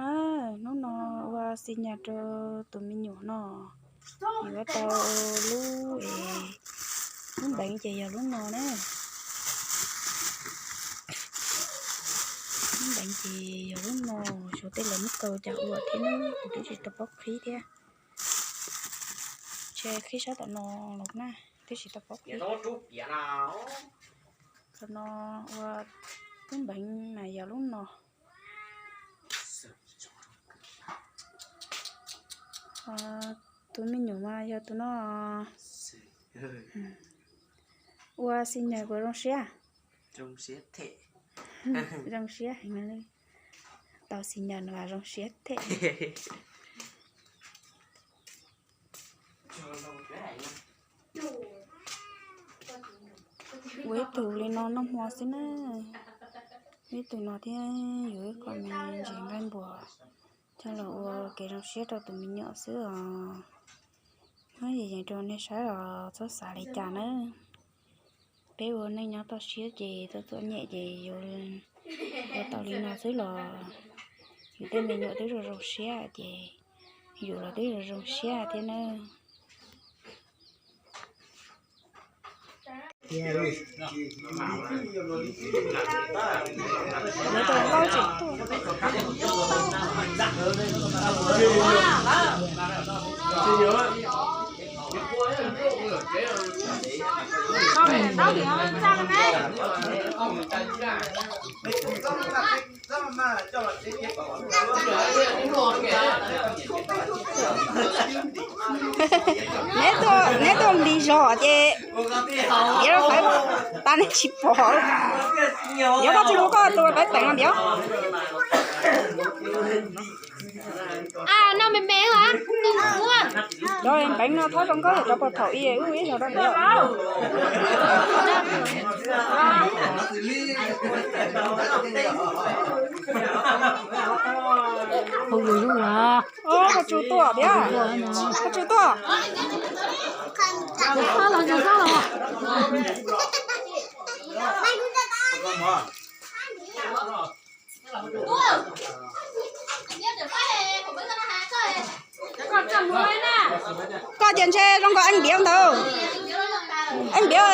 Na, hnub no ua xi nyas rau tus me nyuam no, yuav tau lub es, lub npeev ces yog lub no na. Lub npeev ces yog lub no, xyov tej laus muab kaw cas ua thiab na, kuv twb tsis tau paub qhib thiab. Ntshe qhib sab tom no los na, twb tsis tau paub qhib. Qhov no ua lub npeev mas yog lub no. Tus me nyuam mas yog tus no. Ua xi nyas puas zoo siab? Zoo siab heev li. Tau xi nyas no zoo siab them. Ua ib tug li no noj hmo xwb na. Ib tug no thiab yuav ib qho me ntsis nqaij npua coj los ua kev zoo siab rau tus me nyuam xwb os. Nyob yees yees rau nej saib los txhob xav li cas nawb. Peb ua neej nyob toj siab ces txom txom nyem ces yuav ua tau li no xwb los yus tej me nyuam twb zoo zoo siab ces yus los twb zoo zoo siab thiab nawb. Lawv tus nqaij tseem tuaj. Neb tuaj, neb tuaj nqis zog ces tiav rau qhov tas neb tsis pom. Yuav koj tsis hlub koj tus peb teem no tiav. Cov npeev no thaub zoo nkauj cov puag thaum ub wb ib zaug rau tiav. Hu yus yus los. Koj tsis tuaj tiag. Koj tsis tuaj. Tsis tuaj los, tsis tuaj los. Koj ces ntshe zoo nkaus eej npiav ntawd. Eej npiav.